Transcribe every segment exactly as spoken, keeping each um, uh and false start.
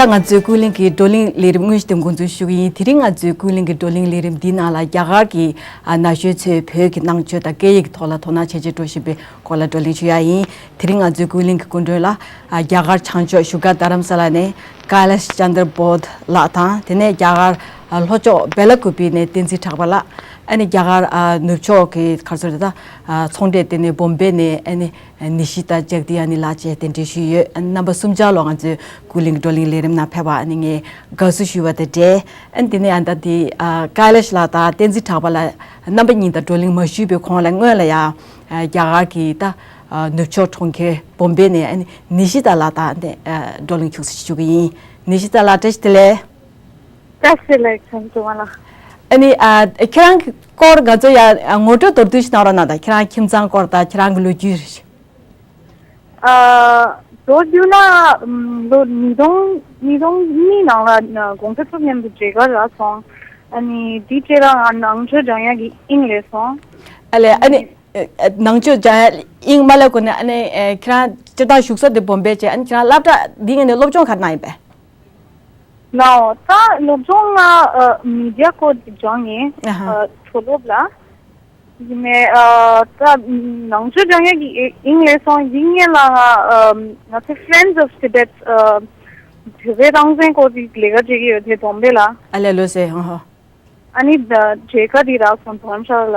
ད་ང་ཚོའི་ཀུན་གླེང་གི་བགྲོ་གླེང་ལས་རིམ་དངོས་གཞི་དེ་འགོ་འཛུགས་ཞུ་གི་ཡིན། དེ་རིང་ང་ཚོའི་ཀུན་གླེང་གི་བགྲོ་གླེང་ལས་རིམ་འདིའི་ནང་ལ་རྒྱ་གར་གྱི་ཨ་ན་གཞོན་ཚོས་བོད་ཀྱི་ནང་ཆོས་དང་སྐད་ཡིག་གི་ཐོག་ལ་དོ་སྣང་བྱས་བྱས་འགྲོ་བཞིན་པའི་སྐོར་ལ་བགྲོ་གླེང་ཞུ་ཡ་ཡིན། དེ་རིང་ང་ཚོའི་ཀུན་གླེང་གི་སྐུ་མགྲོན་ལ་ཨ་རྒྱ་གར་བྱང་ཕྱོགས་བཞུགས་སྒར་རྡ་རམ་ས་ལ་ནས་ཀ་ལེ་ཤ་ཅན་དར་བོད་ལགས་དང་། དེ་ནས་རྒྱ་གར་ཨ་ལྷོ་ཕྱོགས་བེ་ལ་ཀུ་པི་ནས་བསྟན་འཛིན་གྲགས་པ་ལགས། ཨ་ནི་རྒྱ་གར་ཨ་ནུབ་ཕྱོགས་ཀྱི་ག་རེ་ཟེར་ད་ཨ་ཚོང་འབྲེལ་ལྟེ་གནས་བོམ་བེ་ནས་ཨ་ནི་ནི་ཤི་ཏ་ཇག་དི་ཡ་ནི་ལགས་བཅས་གདན་འདྲེན་ཞུས་ཡོད། རྣམ་པ་གསུམ་ཆར་ལོ་ང་ཚོའི་ཀུན་གླེང་བགྲོ་གླེང་ལས་རིམ་ནང་ཕེབས་པ་ཨ་ནི་ངས་དགའ་བསུ་ཞུ་བ་དང་འབྲེལ། ཨ་ནི་དེ་ནས་ཨ་ད་དེ་ཨ་ཀ་ལེ་ཤ་ལགས་དང་བསྟན་འཛིན་གྲགས་པ་ལགས་རྣམ་པ་གཉིས་དང་བགྲོ་གླེང་མ་ཞུས་པའི་གོང་ལ་སྔོན་ལ་ཡ་ཨ་རྒྱ་གར་གྱི་ད་ཨ་ནུབ་ཕྱོགས་གྲོང་ཁྱེར་བོམ་བེ་ནས་ཨ་ནི་ནི་ཤི་ཏ་ལགས་དང་ཨ་ནི་ཨ་བགྲོ་གླེང་ཁྱུག་ཙམ་ཞུ་གི་ཡིན། ནི་ཤི་ཏ་ལགས་བཀྲ་ཤིས་བདེ་ལེགས། བཀྲ་ཤིས་བདེ་ལེགས་བྱམས་སྒྲོལ་མ་ལགས། ཨ་ནི་ཨ་ཁྱེད་རང་གི་སྐོར་ང་ཚོ་ཡ་ཨ་ངོ་སྤྲོད་མདོར་བསྡུས་ཤིག་གནང་རོགས་གནང་དང་། ཁྱེད་རང་ཁྱིམ་ཚང་སྐོར་དང་ཁྱེད་རང་གི་ལོ་རྒྱུས། ཨ་མདོར་བསྡུས་ན་ཨམ་ལོ་ཉིས་སྟོང་ཉིས་སྟོང་གཉིས་ནང་ལ་ཨ་གོང་ས་མཆོག་མཉམ་དུ་མཇལ་ཁ་རག་སོང་། ཨ་ནི་དེའི་རྗེས་ལ་ང་ནང་ཆོས་སྦྱང་ཡག་གི་དབྱིངས་སླེབས་སོང་། ཨ་ལས། ཨ་ནི་ཨ་ནང་ཆོས་སྦྱང་ཡག་དབྱིངས་མ་སླེབས་གོང་ནས་ཨ་ནི་ཨ་ཁྱེད་རང་སྤྱིར་བཏང་བཞུགས་ས་དེ་བོམ་བེ་བྱས། ཨ་ནི་ཁྱེད་རང་སློབ་གྲྭ་འདི་ངོས་ནས་སློབ་སྦྱོང་ག་རེ་གནང་ཡིན་པས། ལའོ། ད་སློབ་སྦྱོང་ང་ཨ་མི་ཌི་ཡ་སྐོར་ཅིག་སྦྱངས་ཡིན། ཨ་ཧ། ཨ་མཐོ་སློབ་ལ། ཡིན་ནའི་ཨ་ད་ནང་ཆོས་སྦྱང་ཡག་གི་དབྱིངས་སླེབས་སོང་། ཡིན་ནའི་ལ་ང་ཨ་ང་ཚོ་Friends of Tibet ཨ་བོད་པའི་རང་བཙན་སྐོར་ཅིག་ལས་ཀ་བྱེད་ཀྱི་ཡོད་དེ་བོམ་བེ་ལ། ཨ་ལས། ལགས་སེ། ཨ་ཧ། ཨ་ནི་ད་མཇལ་ཁ་འདི་རག་སོང་། དྷ་རམ་ཤ་ལ་ལ།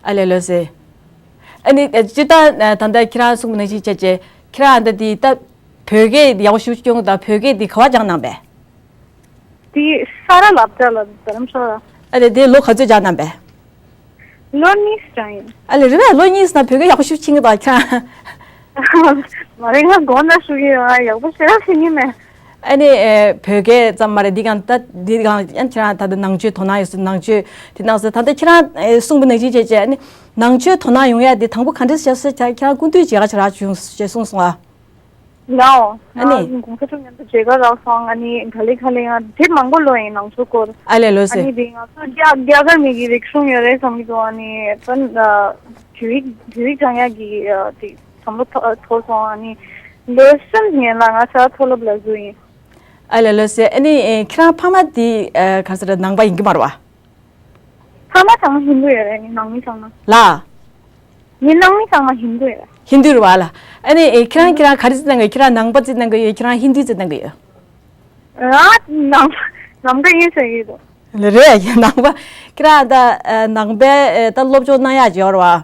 ཨ་ལས། ལགས་སེ། ཨ་ནི་ཨ་སྤྱིར་བཏང་ཨ་ད་ལྟ་ཁྱེད་རང་གསུངས་པ་ནང་བཞིན་བྱས་བྱས་ཁྱེད་རང་ཨ་ད་འདི་ད་བོད་སྐད་ཡག་པོ་ཞེ་པོ་སྐྱོན་གྱི་འདུག་བོད་སྐད་འདི་ག་པར་སྦྱངས་གནང་པས། འདི་ས་རཱ་སློབ་གྲྭ་ལ། རྡ་རམ་ས་ལ། ཨ་ལས། འདི་ལོ་ག་ཚོད་སྦྱངས་གནང་པས། ལོ་གཉིས་སྦྱངས་ཡིན། ཨ་ལས། རེད་པས། ལོ་གཉིས་ནང་བོད་སྐད་ཡག་པོ་ཞེ་པོ་ཤེས་ཀྱི་འདུག་ཁྱེད་རང་། མ་རེད། ང་མགོ་ན་ཞུ་གི་ཡོད། ང་ཡག་པོ་ཞེ་དྲག་ཤེས་ཀྱི་མེད། ཨ་ནི་ཨེ་བོད་སྐད་ཙམ་མ་རེད། འདི་གང་ད་འདི་གང་ཡང་ཁྱེད་རང་ད་ལྟ་ནང་ཆོས་དོ་སྣང་ཡོད་ས། ནང་ཆོས་དེ་གནང་ས། ད་ལྟ་ཁྱེད་རང་ཨེ་གསུངས་པ་ནང་བཞིན་བྱས་བྱས་ཨ་ནི་ནང་ཆོས་དོ་སྣང་ཡོང་ཡ་དེ་དང་པོ་ག་འདྲ་བྱས་སོང་། ཁྱེད་རང་སྐུ་མདུན་མཇལ་ཁ་ཅིག་རག་བྱུང་ཞེས་གསུངས་སོང་ཨ། ལའོ། ཨ་ནི་ང་གོང་ས་མཆོག་མཉམ་དུ་མཇལ་ཁ་རག་སོང་། ཨ་ནི་ག་ལེ་ག་ལེ་ང་དེབ་མང་པོ་ཀློག་ཡིན་ནང་ཆོས་སྐོར། ཨ་ལས། ལགས་སེ། ཨ་ནི་དེ་ང་ཚོ་རྒྱ་རྒྱ་གར་མི་གི་རིག་གཞུང་ཡོད་རེད་བསམ་གྱི་འདུག་ཨ་ནི་ད་བོད་ཡིག་བོད་ཡིག་སྦྱང་ཡ་གི་ཨ་དེ་བསམ་བློ་ཐོ་ཐོར་སོང་། ཨ་ནི་ལོ་གསུམ་སྔོན་ལ་ང་ས་མཐོ་སློབ་ལ་འཛུལ་ཡིན། ཨ་ལས། ལགས་སེ། ཨ་ནི་ཨེ་ཁྱེད་རང་ཕ་མ་དེ་ཨེ་ག་རེ་ཟེར་ནང་པ་ཡིན་གྱི་མ་རེད་པ། ཕ་མ་ཚང་མ་ཧིན་དུ་ཡོད་རེད། ངའི་ནང་མི་ཚང་མ། ལགས། ངའི་ནང་མི་ཚང་མ་ཧིན་དུ་ཡོད་རེད། ཧིན་དུ་རེད་པ་ལགས། ཨ་ནི་ཨེ་ཁྱེད་རང་ཁྱེད་རང་ག་རེ་བརྩི་གནང་གི་ཡོད། ཁྱེད་རང་ནང་པ་བརྩི་གནང་གི་ཡོད། ཁྱེད་རང་ཧིན་དུ་བརྩི་གནང་གི་ཡོད། ང་ནང་ནང་པ་ཡིན་ཟེར་གྱི་འདུག་རེད། ནང་པ། ཁྱེད་རང་ད་ཨ་ནང་པའི་ཨ་ད་སློབ་སྦྱོང་གནང་ཡག་ཅིག་ཡོད་རེད་པ།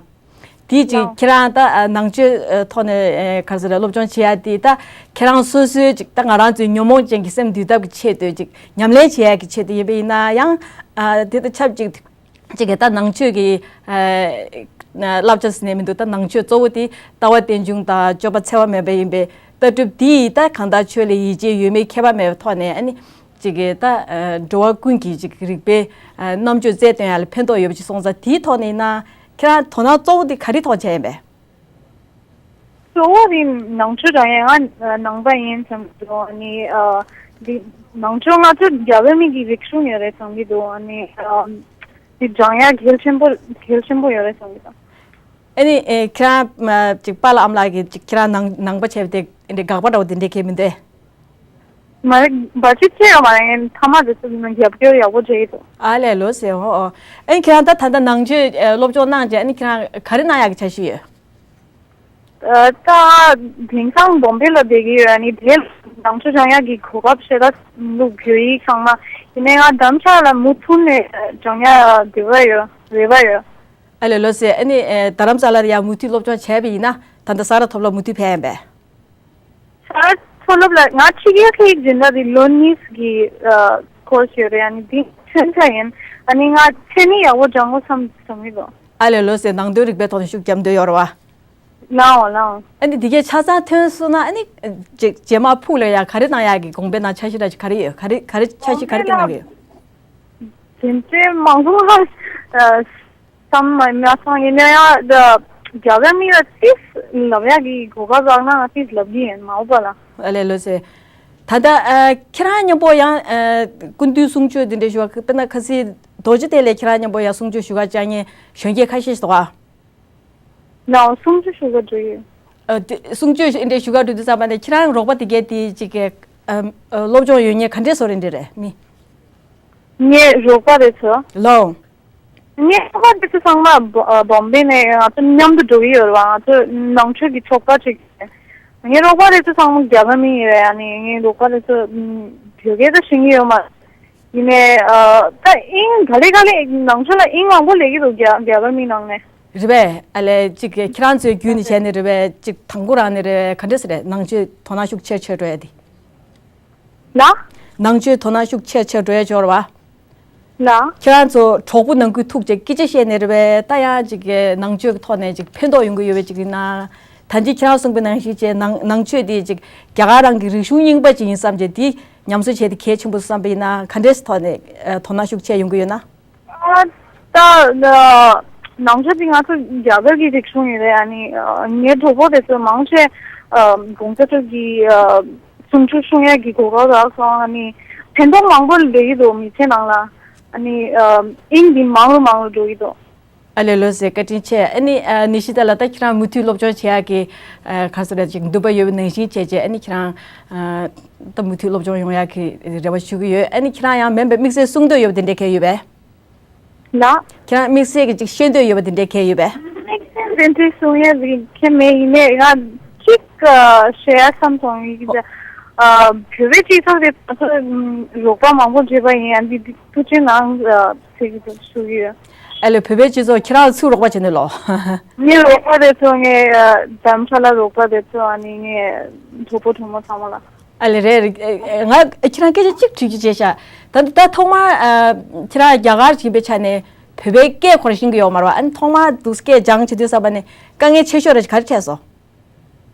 དེ་ཅིག་ལགས། ཁྱེད་རང་ད་ཨ་ནང་ཆོས་ཨ་ཐོག་ནས་ཨ་ག་རེ་ཟེར་སློབ་སྦྱོང་བྱེད་ཡ་དེ་ད་ཁྱེད་རང་སོ་སོའི་ཅིག་ད་ང་རང་ཚོའི་ཉོན་མོངས་ཅན་གྱི་སེམས་འདུལ་ཐབས་ཀྱི་ཆེད་དུ་ཅིག་ཉམས་ལེན་བྱེད་ཡ་གི་ཆེད་དུ་ཡིན་པ་ཡིན་ན་ཡང་ཨ་དེ་དང་ཆབས་ཅིག་ཅིག་གི་ད་ནང་ཆོས་ཀྱི་ཨ་བསླབ་བྱ་ཟེར་ནས་མི་འདུག་ད་ནང་ཆོས་གཙོ་བོ་དེ་ལྟ་བ་རྟེན་འབྱུང་དང་སྤྱོད་པ་འཚེ་བ་མེད་པ་ཡིན་པའི་ལྟ་གྲུབ་དེ་ཡིས་ད་གང་ལྟར་ཆོས་ལ་ཡིད་ཆེས་ཡོད་མེད་ཁྱད་པར་མེད་པའི་ཐོག་ནས་ཨ་ནི་ཅིག་གི་ད་ཨ་འགྲོ་བ་ཀུན་གྱི་ཅིག་རིག་པའི་ཨ་རྣམ་དཔྱོད་རྩལ་བཏོན་ཡ་ལ་ཕན་ཐོགས་ཡོད་པ་ཅིག་སོང་ཙང་། དེའི་ཐོག་ནས་ཡིན་ན་ཁྱེད་རང་དོ་སྣང་གཙོ་བོ་དེ་ག་རེའི་ཐོག་བྱས་ཡིན་པས། གཙོ་བོ་དེ་ནང་ཆོས་སྦྱང་ཡ། ང་ནང་པ་ཡིན་བསམ་གྱི་འདུག་ཨ་ནི་ཨ་འདི་ནང་ཆོས་ང་ཚོ་རྒྱ་བོད་མི་གི་རིག་གཞུང་ཡོད་རེད་བསམ་གྱི་འདུག་ཨ་ནི་ཨ་འདི་སྦྱང་ཡ་གལ་ཆེན་པོ་གལ་ཆེན་པོ་ཡོད་རེད་བསམ་གྱི་འདུག་ཨ་ནི་ཨེ་ཁྱེད་རང་ཨ་ཅིག་པཱ་ལགས་ཨ་མ་ལགས་ཀྱིས་ཅིག་ཁྱེད་རང་ནང་ནང་པ་བྱས་པ་དེ་འདི་དགག་པ་འདྲ་བོ་དེ་འདྲས་གང་ཡང་མི་འདུག་མ་རེད། བར་ཆད་ཅི་ཡང་མ་རེད། ངས་མཐའ་མ་དེ་ཚོ་ནང་རྒྱབ་སྐྱོར་ཡག་པོ་བྱེད་ཀྱི་འདུག་ཨ་ལས། ལགས་སེ། འོ་འོ། ཨ་ནི་ཁྱེད་རང་ད་ད་ལྟ་ནང་ཆོས་ཨ་སློབ་སྦྱོང་གནང་རྗེས་ཨ་ནི་ཁྱེད་རང་ག་རེ་གནང་ཡག་གི་འཆར་གཞི་ཡོད། ཨ་ད་དེང་སང་བོམ་བེ་ལ་བསྡད་ཀྱི་ཡོད། ཨ་ནི་དེ་ནང་ཆོས་སྦྱང་ཡག་གི་གོ་སྐབས་ཞེ་དྲག་འདུག་བོད་ཡིག་ཚང་མ། ཡིན་ནའི་ང་རྡ་རམ་ས་ལ་མུ་མཐུད་ནས་སྦྱང་ཡག་འདོད་པ་ཡོད། རེ་བ་ཡོད། ཨ་ལས། ལགས་སེ། ཨ་ནི་ཨེ་རྡ་རམ་ས་ལ་ལ་ཡང་མུ་མཐུད་སློབ་སྦྱོང་བྱས་པ་ཡིན་ན་ད་ལྟ་ས་རཱ་མཐོ་སློབ་མུ་མཐུད་ཕེབས་ཡིན་པས། ས་རཱ་མཐོ་སློབ་ལ་ང་ཕྱི་རྒྱལ་སྐད་ཡིག་འཛིན་གྲྭ་དེ་ལོ་གཉིས་ཀྱི་ཨ་ཀོར་སི་ཡོད་རེད། ཨ་ནི་འདི་ཐོན་ཆ་ཡིན། ཨ་ནི་ང་འཚོ་གནས་ཡག་པོ་སྦྱང་དགོས་བསམ་བསམ་གྱི་འདུག་ཨ་ལས། ལགས་སེ། ནང་དོན་རིག་པའི་ཐོག་ནས་ཤུགས་རྒྱབ་འདོད་ཡོད་རེད་པ། ལའོ་ལའོ། ཨ་ནི་འདི་གའི་ཆ་ཚང་ཐོན་སོང་ན་ཨ་ནི་རྗེས་རྗེས་མ་ཕུགས་ལ་ཡང་ག་རེ་གནང་ཡག་གི་དགོངས་པའི་ནང་འཆར་གཞི་འདྲ་ཞིག་ག་རེ་ཡོད། ག་རེ་ག་རེ་འཆར་གཞི་ག་རེ་བཏིང་གནང་གི་ཡོད། དེ་འདྲའི་མང་པོ་ཨ་བསམ་མ་མ་སོང་། ཡིན་ན་ཡང་ད་རྒྱ་གར་མི་ལ་ཏིས་ལབ་ཡག་གི་གོ་སྐབས་རག་ན་ང་ཏིས་ལབ་གི་ཡིན། མ་འོངས་པ་ལ། ཨ་ལས། ལགས་སེ། ད་ལྟ་ཨ་ཁྱེད་རང་མཉམ་པོ་ཡང་ཨ་སྐུ་མདུན་གསུང་ཆོས་འདི་འདྲ་ཞུ་བ། དཔེར་ན་ཁ་སང་རྡོ་རྗེ་གདན་ལ་ཁྱེད་རང་མཉམ་པོ་ཡང་གསུང་ཆོས་ཞུ་ག་བཅར་མཁན་གཞོན་སྐྱེས་ཁ་ཤས་ཤིག་འདུག་ག་ལའོ། གསུང་ཆོས་ཞུ་ག་འགྲོ་ཡོད། ཨ་དེ་གསུང་ཆོས་འདི་འདྲ་ཞུ་ག་འགྲོ་དུས་ཙམ་པ་ནས་ཁྱེད་རང་རོགས་པ་དེ་གས་དེ་ཅིག་གི་ ཨ། ཨ། སློབ་སྦྱོང་ཡོད་མཁན་ག་འདྲས་བཟོ་རེད་འདྲ་རེད་མི། ངའི་རོགས་པ་དེ་ཚོ། ལོ། ངའི་རོགས་པ་དེ་ཚོ་ཚང་མ་བོ་ཨ་བོམ་བེ་ནས། ང་ཚོ་མཉམ་དུ་འགྲོ་གི་ཡོད་རེད་བ། ང་ཚོ་ནང་ཆོས་ཀྱི་ཚོགས་པ་ཅིག་ངའི་རོགས་པ་དེ་ཚོ་ཚང་མ་རྒྱ་གར་མི་ཡིན་རེད། ཨ་ནི་ངའི་རོགས་པ་དེ་ཚོ་ཨམ་བོད་སྐད་ད་ཤེས་ཀྱི་ཡོད་མ་རེད། ཡིན་ནའི་ཨ་ད་དབྱིན་ག་ལེ་ག་ལེ་ནང་ཆོས་ལ་དབྱིན་མང་པོ་སླེབས་ཀྱི་འདུག་རྒྱ་རྒྱ་གར་མི་ནང་ནས། རེད་པས། ཨ་ལས་ཅིག་ཁྱེད་རང་ཚོའི་བརྒྱུད་ནས་བྱས་ནས་རེད་པས། ཅིག་དང་པོ་རང་ནས་རེད་པས། ག་འདྲས་སེ་རེད། ནང་ཆོས་དོ་སྣང་ཤུགས་ཆེར་ཆེར་འགྲོ་ཡ་དེ། ལ། ནང་ཆོས་དོ་སྣང་ཤུགས་ཆེར་ཆེར་འགྲོ་ཡ་ཅིག་ཡོད་རེད་པ། ལ། ཁྱེད་རང་ཚོ་གྲོགས་པོ་ནང་ཁུལ་ཐུག་བྱས་སྐད་ཆ་བཤད་ནས་རེད་པས། ད་ཡང་ཅིག་གི་ནང་ཆོས་ཀྱི་ཐོག་ནས་ཅིག་ཕན་ཐོགས་ཡོང་གི་ཡོད་པའི་ཅིག་ཡིན་ན། ད་ཅི་ཁྱེད་རང་གསུངས་པའི་ནང་བཞིན་བྱས་ནང་ནང་ཆོས་དེ་ཅིག་རྒྱ་གར་རང་གི་རིག་གཞུང་རྙིང་པ་ཅིག་ཡིན་བསམ་བྱས། དེ་ཉམས་གསོ་བྱས་ཏེ་གལ་ཆེན་པོ་བསམ་པ་ཡིན་ན། ག་འདྲས་ཐོག་ནས་ཨ་དོ་སྣང་ཤུགས་ཆེ་ཡོང་གི་ཡོད་ན། ཨ་ད་ནང་ཆོས་དེ་ང་ཚོ་རྒྱ་གར་གྱི་རིག་གཞུང་ཡིན་རེད། ཨ་ནི་ཨ་ངའི་གྲོགས་པོ་དེ་ཚོ་མང་ཆེ་ཨ་གོང་ས་མཆོག་གི་ཨ་གསུང་ཆོས་གསུང་ཡས་ཀྱི་གོ་སྐབས་རག་སོང་། ཨ་ནི་ཕན་ཐོགས་མང་པོ་སླེབས་ཀྱི་འདུག་མི་ཚེ་ནང་ལ། ཨ་ནི་ཨ་དབྱིན་ཇི་མང་རུ་མང་རུ་འགྲོ་གི་འདུག་ཨ་ལས་ལགས་སེ། བཀའ་དྲིན་ཆེ། ཨ་ནི་ཨ་ནི་ཤི་ད་ལགས། ད་ཁྱེད་རང་མུ་མཐུད་སློབ་སྦྱོང་བྱེད་ཡག་གི་ཨ་ག་རེ་ཟེར་ཅིག་འདུན་པ་ཡོད་པའི་ནང་བཞིན་བྱས་བྱས། ཨ་ནི་ཁྱེད་རང་ཨ་ད་མུ་མཐུད་སློབ་སྦྱོང་ཡོང་ཡག་གི་རེ་བ་ཞུ་གི་ཡོད། ཨ་ནི་ཁྱེད་རང་ཡང་མིན་པའི་དམིགས་བསལ་གསུང་འདོད་ཡོད་པ་དེ་འདྲ་གང་ཡོད་པས། ལ། ཁྱེད་རང་དམིགས་བསལ་གྱི་ཅིག་ཤེས་འདོད་ཡོད་པ་དེ་འདྲ་གང་ཡོད་པས། དམིགས་བསལ་དེ་འདྲ་གསུང་ཡ་ཅིག་གང་མེད། ཡིན་ནའི་ང་གཅིག་ཨ་བཤད་ཡ་བསམ་སོང་། ཡིན་གྱི་ཨ་བོད་པའི་སྤྱི་ཚོགས་དེ་ང་ཚོ་ཨམ་རོགས་པ་མང་པོ་བྱས་པ་ཡིན། ཨ་འདི་འདི་ཐུགས་རྗེ་གནང་ཨ་ཟེར་གྱི་འདུག་ཞུ་གི་ཡོད། ཨ་ལས་བོད་པའི་སྤྱི་ཚོགས་ཁྱེད་རང་ཚུར་རོགས་པ་བྱས་ནས་ལོ། ངའི་རོགས་པ་དེ་ཚོ་ངའི་ཨ་རྡ་རམ་ས་ལ་རོགས་པ་དེ་ཚོ། ཨ་ནི་ངའི་གྲོགས་པོ་གྲོགས་མོ་ཚང་མ་ལ། ཨ་ལས་རེད་རེད། ཨ་ང་ཁྱེད་རང་སྐད་ཆ་གཅིག་དྲིས་རྒྱུ་བྱས་ཤག་ད་ད་ཐོག་མར་ཨ་ཁྱེད་རང་རྒྱ་གར་ཕྱིན་པའི་ཆ་ནས་བོད་པའི་སྐད་ཁོ་རང་ཤེས་ཀྱི་ཡོད་མ་རེད་པ། ཨ་ནི་ཐོག་མར་འདུག་སྐད་སྦྱང་བྱེད་དུས་ཙམ་པ་ནས་དཀའ་ངལ་ཆེ་ཤོས་རེད་ག་རེ་འཕྲད་སོང་།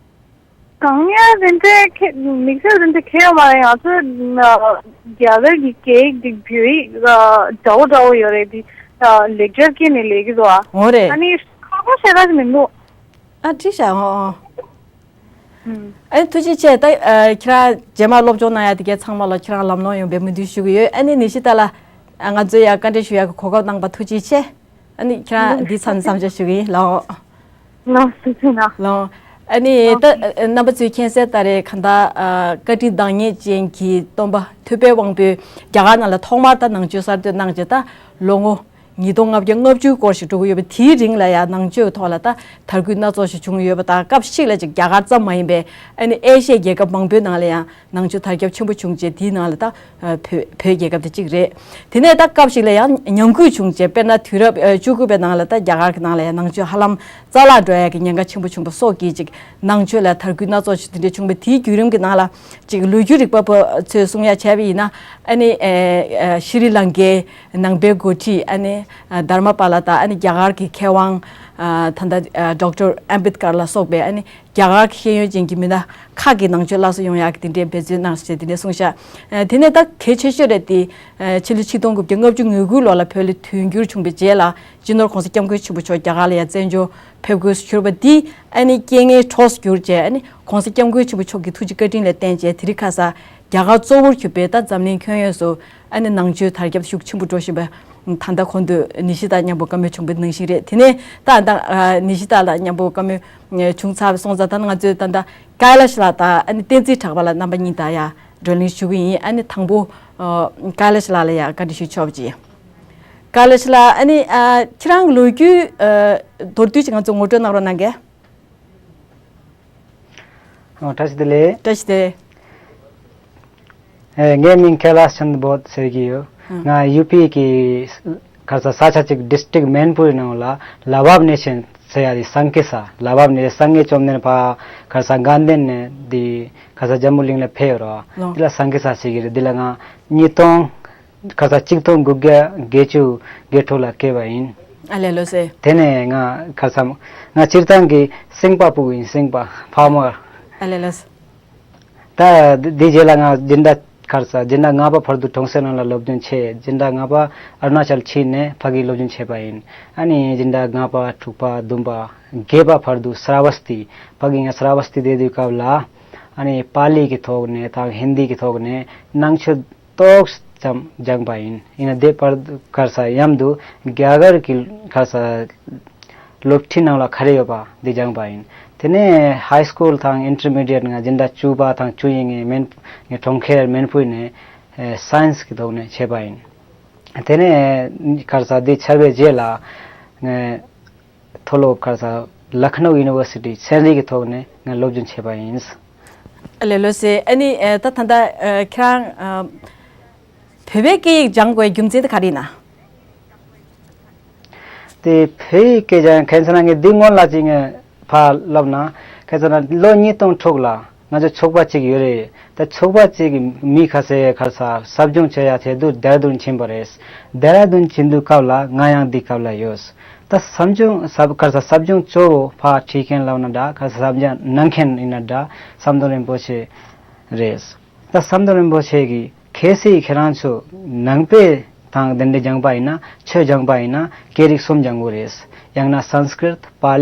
དཀའ་ངལ་དེ་འདྲ་ཁྱད་དམིགས་བསལ་དེ་འདྲ་ཁྱད་ཡོད་མ་རེད། ང་ཚོ་ཨ་རྒྱ་གར་གྱི་སྐད་ཡིག་དེ་བོད་ཡིག་ཨ་འདྲ་བོ་འདྲ་བོ་ཡོད་རེད། དེ་ཨ་ལེགས་སྦྱར་སྐད་ནས་ལེན་གྱི་འདུག་ཨ། འོ་རེད། ཨ་ནི་ཁག་པོ་ཞེ་དྲག་མི་འདུག་ཨ་དྲིས་ཤག་འོ་འོ། ཨ་ནི་ཐུགས་རྗེ་ཆེ། ད་ཨ་ཁྱེད་རང་རྗེས་མ་སློབ་སྦྱོང་གནང་ཡ་དེ་གའི་ཚང་མ་ལ་ཁྱེད་རང་ལམ་ལྷོང་ཡོང་བའི་སྨོན་འདུན་ཞུ་གི་ཡོད། ཨ་ནི་ནི་ཤི་ད་ལགས། ཨ་ང་ཚོས་ཡ་བཀའ་འདྲི་ཞུ་ཡ་གི་གོ་སྐབས་གནང་བ་ཐུགས་རྗེ་ཆེ། ཨ་ནི་ཁྱེད་རང་འདི་མཚམས་མཚམས་འཇོག་ཞུ་གི་ཡིན་ལགས། ལགས་སོ་ཐུགས་རྗེ་གནང་། ལགས། ཨ་ནི་ད་ཨ་རྣམ་པ་ཚོས་མཁྱེན་གསལ་ལྟར་རེད། གང་ལྟར་ཨ་བཀའ་དྲིན་གདེང་རྙེད་ཅན་གྱི་སྟོན་པ་ཐུབ་པའི་དབང་པོས་རྒྱ་གར་ནང་ལ་ཐོག་མར་ད་ནང་ཆོས་གསར་གཏོད་གནང་རྗེས་ད་ལོ་ངོ་ཉིས་སྟོང་ལྔ་བརྒྱ་ལྔ་བཅུ་སྐོར་ཞིག་འགྲོ་གི་ཡོད་པ། དེའི་རིང་ལ་ཡང་ནང་ཆོས་ཐོག་ལ་ད་དར་རྒུད་སྣ་ཚོགས་ཤིག་བྱུང་ཡོད་པ་དང་། སྐབས་ཤིག་ལ་ཅིག་རྒྱ་གར་ཙམ་མ་ཡིན་པའི་ཨ་ནི་ཨེ་ཤི་ཡའི་རྒྱལ་ཁབ་མང་པོའི་ནང་ལ་ཡང་ནང་ཆོས་དར་ཁྱབ་ཆེན་པོ་བྱུང་རྗེས་དེའི་ནང་ལ་ད་ཨ་བོད་བོད་རྒྱལ་ཁབ་དེ་གཅིག་རེད། དེ་ནས་ད་སྐབས་ཤིག་ལ་ཡང་ཉམས་རྒུད་བྱུང་རྗེས། དཔེར་ན་དུས་རབས་ཨ་བཅུ་དགུ་པའི་ནང་ལ་ད་རྒྱ་གར་གྱི་ནང་ལ་ཡང་ནང་ཆོས་ཧ་ལམ་རྩ་བརླག་འགྲོ་ཡ་གི་ཉེན་ཁ་ཆེན་པོ་བྱུང་བ་སོགས་ཀྱིས་ཅིག་ནང་ཆོས་ལ་དར་རྒུད་སྣ་ཚོགས་ཤིག་དེ་འདྲ་བྱུང་བ། དེའི་བརྒྱུད་རིམ་གྱི་ནང་ལ་ཅིག་ལོ་རྒྱུས་རིག་པ་པ་ཚོས་གསུང་ཡ་བྱས་པ་ཡིན་ན། ཨ་ནི་ཨ་ཨ་ཤྲི་ལང་ཀའི་ནང་པའི་འགོ་ཁྲིད་ཨ་ནི་ཨ་དྷརྨ་པཱ་ལ་དང་། ཨ་ནི་རྒྱ་གར་གྱི་མཁས་དབང་ཨ་ད་ལྟ་ཨ་ཌོག་ཊར་ཨམ་བེད་ཀར་ལ་སོགས་པའི་ཨ་ནི་རྒྱ་གར་གྱི་ཤེས་ཡོན་ཅན་གྱི་མི་སྣ་ཁག་གིས་ནང་ཆོས་སླར་གསོ་ཡོང་ཡག་གི་དེ་འདྲའི་འབད་བརྩོན་གནང་ཞེས་དེ་འདྲ་གསུངས་ཤག་ཨ་དེ་ནས་ད་གལ་ཆེ་ཤོས་རེད་དེ། ཨ་ཕྱི་ལོ་ཆིག་སྟོང་དགུ་བརྒྱ་ལྔ་བཅུ་ང་དགུ་ལོ་ལ་བོད་ལ་དུས་འགྱུར་བྱུང་བའི་རྗེས་ལ་སྤྱི་ནོར་༸གོང་ས་༸སྐྱབས་མགོན་ཆེན་པོ་མཆོག་རྒྱ་གར་ལ་ཡང་བཙན་བྱོལ་ཕེབས་དགོས་སུ་གྱུར་པ་འདི་ཨ་ནི་རྐྱེན་ངན་གྲོགས་སུ་གྱུར་རྗེས། ཨ་ནི་༸གོང་ས་༸སྐྱབས་མགོན་ཆེན་པོ་མཆོག་གི་ཐུགས་རྗེ་བཀའ་དྲིན་ལ་བརྟེན་བྱས་དེ་རིང་ཁ་སང་རྒྱ་གར་གཙོ་བོར་གྱུར་པའི་ད་འཛམ་གླིང་ཁྱོན་ཡོངས་སུ་ཨ་ནི་ནང་ཆོས་དར་ཁྱབ་ཤུགས་ཆེན་པོ་འགྲོ་བཞིན་པ། ད་ལྟ་གོང་དུ་ནི་ཤི་ད་མཉམ་པོ་བཀའ་མོལ་བྱུང་བའི་ནང་བཞིན་རེད། དེ་ནས་ད་ད་ཨ་ནི་ཤི་ད་ལ་མཉམ་པོ་བཀའ་མོལ་བྱུང་ཚར་སོང་ཙང་། ད་ང་ཚོས་ད་ད་ཀ་ལ་ཤི་ལ་དང་ཨ་ནི་བསྟན་འཛིན་གྲགས་པ་ལ་རྣམ་པ་གཉིས་དང་ཡ་བགྲོ་གླེང་ཞུ་གི་ཡིན། ཨ་ནི་དང་པོ་ཨ་ཀ་ལ་ཤི་ལ་ལ་ཡ་བཀའ་འདྲི་ཞུ་ཆོག་པ་ཅིག་ཀ་ལ་ཤི་ལ། ཨ་ནི་ཨ་ཁྱེད་རང་ལོ་རྒྱུས་ཨ་མདོར་བསྡུས་ཅིག་ང་ཚོ་ངོ་སྤྲོད་གནང་རོགས་གནང་གས། ཨོ་བཀྲ་ཤིས་བདེ་ལེགས། བཀྲ་ཤིས་བདེ་ལེགས། ཨེ་ངའི་མིང་ཁེ་ལཱས་ཆན་བོད་ཟེར་གྱི་ཡོད། ཨ་ང་ཡུ་པི་གི་ག་ས་ས་ཆ་གཅིག་ཌིས་ཊྲིཀ་མེན་པུར་ནང་ལ་ལ་བབ་ནེ་ཤན་ཟེར་ཡ་དེ་སང་ཀེ་ས་ལ་བབ་ནེ་སངས་རྒྱས་བཅོམ་ལྡན་འདས་ཕ་ག་ས་དགའ་ལྡན་ནས་དེ་ག་ས་ལྕམ་མོ་གླིང་ལ་ཕེབས་ཡོད་ར། ལོ། དེ་ལ་སང་ཀེ་ས་ཟེར་གྱི་རེད། དེ་ལ་ང་ཉིས་སྟོང་ཁ་ས་གཅིག་སྟོང་དགུ་བརྒྱ་བརྒྱད་ཅུ་གྱ་དྲུག་ལ་སྐྱེས་པ་ཡིན། ཨ་ལས་ལོ་སེ། དེ་ནས་ང་ཁ་ས་ང་སྤྱིར་བཏང་གི་སེམས་པ་ཕྲུ་གུ་ཡིན། སེམས་པ་ཕ་མ། ཨ་ལས་ལོ་སེ། ད་འདི་རྗེས་ལ་ང་སྦྱིན་བདག་ཁ་ས་སྦྱིན་བདག་ལྔ་པ་བར་དུ་གྲོང་གསེབ་ནང་ལ་སློབ་སྦྱོང་བྱས། སྦྱིན་བདག་ལྔ་པ་ཨ་རུ་ན་ཅལ་ཕྱིན་ནས་ཕ་གིར་སློབ་སྦྱོང་བྱས་པ་ཡིན། ཨ་ནི་སྦྱིན་བདག་ལྔ་པ་དྲུག་པ་བདུན་པ་བརྒྱད་པ་བར་དུ་སྲ་བ་སྟི་ཕ་གི་ང་སྲ་བ་སྟི་བསྡད་དུས་སྐབས་ལ་ཨ་ནི་པཱ་ལི་གི་ཐོག་ནས་དང་ཧིན་དི་གི་ཐོག་ནས་ནང་ཆོས་ཏོག་ཙམ་སྦྱངས་པ་ཡིན། ཡིན་ན་དེ་བར་དུ་ག་རེ་ཟེར་མཉམ་དུ་རྒྱ་གར་གྱི་ག་རེ་ཟེར་སློབ་ཁྲིད་ནང་ལ་ག་རེ་ཡོད་པ་འདི་སྦྱངས་པ་ཡིན། དེ་ནས་ཧའི་སྐུལ་དང་ཨིན་ཊར་མི་ཌི་ཡེཊ་ང་སྦྱིན་བདག་བཅུ་པ་དང་བཅུ་གཉིས་ངས་མེན་ངས་གྲོང་ཁྱེར་མེན་ཕུའི་ནས་ཨེ་སའེན་སི་གི་ཐོག་ནས་བྱས་པ་ཡིན། དེ་ནས་ག་རེ་ཟ་འདི་ཚར་བའི་རྗེས་ལ་ངས་མཐོ་སློབ་ག་རེ་ཟ་ལ་ཁི་ནོ་ཡུ་ནི་ཝར་སི་ཊི་སེན་རི་གི་ཐོག་ནས་ངས་སློབ་སྦྱོང་བྱས་པ་ཡིན། ལེ་ལོ་ཟེ། ཨ་ནི་ཨེ་ད་ད་ལྟ་ཨེ་ཁྱེད་རང་ཨ་བོད་པའི་སྐད་ཡིག་སྦྱང་དགོས་རྒྱུ་མཚན་དེ་ག་རེ་ཡིན་ན། དེ་བོད་ཡིག་སྐད་སྦྱང་མཁན་ཚོ་ན་ངས་འདི་སྔོན་ལ་ཅིག་ངས་ཕར་ལབ་ན། མཁན་ཚོ་ན་ལོ་ཉིས་སྟོང་དྲུག་ལ་ང་ཚོ་ཚོགས་པ་ཅིག་ཡོད་རེད། ད་ཚོགས་པ་ཅིག་གི་མི་ཁ་ཤས་ག་རེ་ཟ་ཟབ་སྦྱོང་བྱེད་ཡ་ཆེད་དུ་ལྡེ་ར་ལྡུན་ཕྱིན་པ་རེད། ལྡེ་ར་ལྡུན་ཕྱིན་དུས་སྐབས་ལ་ང་ཡང་འདི་སྐབས་ལ་ཡོད། ད་ཟབ་སྦྱོང་ཟབ་ག་རེ་ཟ་ཟབ་སྦྱོང་གཙོ་བོ་ཕར་ཁྲིད་མཁན་ལབ་ན་འདྲ། ག་རེ་ཟ་ཟབ་སྦྱོང་གནང་མཁན་ཡིན་ན་འདྲ། ཟམ་གདོང་རིན་པོ་ཆེ་རེད། ད་ཟམ་གདོང་རིན་པོ་ཆེ་གིས་གལ་སྲིད་ཁྱེད་རང་ཚོ་ནང་པའི་དང་དེ་འདྲ་སྦྱངས་པ་ཡིན་ན། ཆོས་སྦྱངས་པ་ཡིན་ན་སྐད་རིགས་གསུམ་སྦྱང་དགོས་རེད། ཡང་ན་སཾ་སྐྲྀཏ། པཱ་ལི།